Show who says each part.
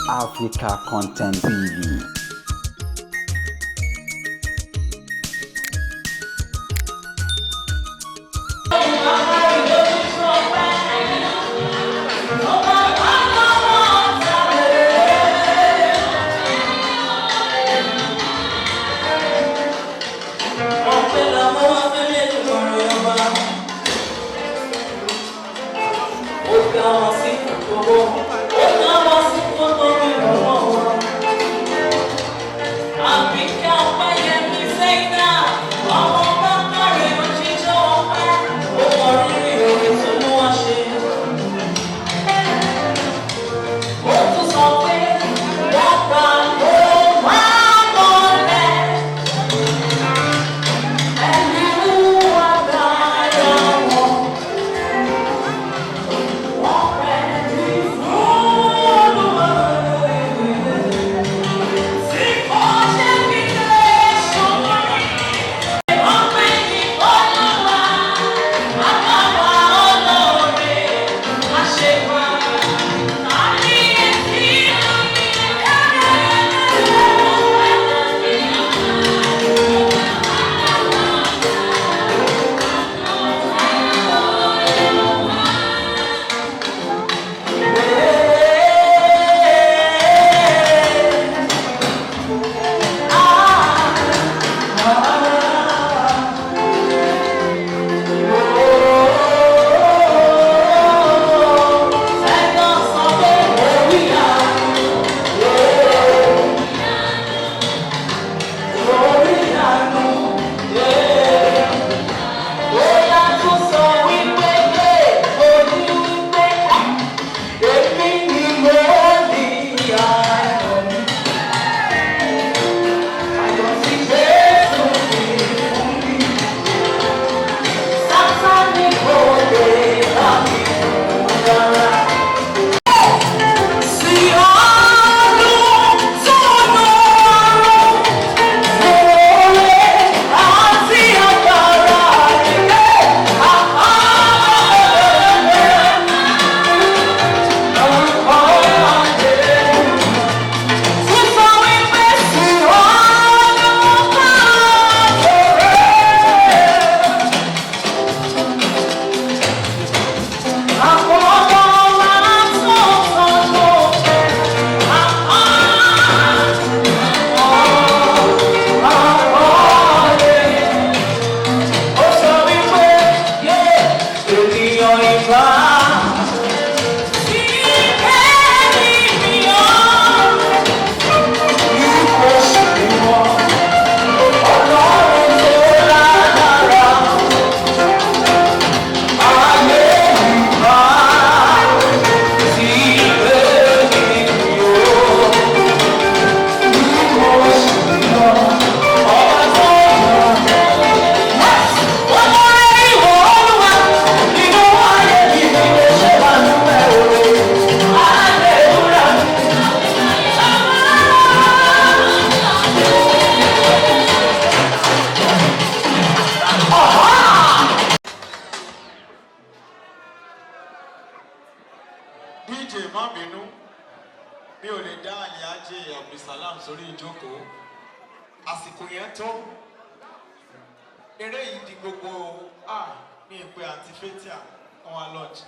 Speaker 1: Africa Content TV.
Speaker 2: Ọpẹ́ làwọn wá fẹ́lẹ́ lọ́rọ̀ ọba. Ó ga wọn sí kòkòrò, ó ga wọn sí kòkòrò ìrànwọ́ wọn. Àbíkẹ́ Ọpẹ́yẹmí Sẹ́yìnà, ọmọ Bákàrẹ̀ òjíjọ́ ọpẹ́, ó mọ rírì oore tó mú wá ṣe. Ó tún sọ pé wọ́n gbà ó máa mọ́lẹ̀. Ẹni mú agbára wọn, wọ́n pẹ̀lú fún Olúwa. Tí kò ṣe fi lè ṣòro rí, wọ́n pẹ̀lú Olúwa, agbára olóore, àṣegbà, àríyèsí. Sátánì kò lè bá mi rárá. Sí ọdún tó lọ́rùn, oore àti agbára rẹ̀ Tún sọ wípé sí ọdún kan tó rẹ̀.
Speaker 3: DJ, má bínú, mi ò lè dá Alhaji Abdulsalam sórí ìjókòó. Àsìkò yẹn tó eré yìí di gbogbo ní ìpè àti fatia wọn lodge.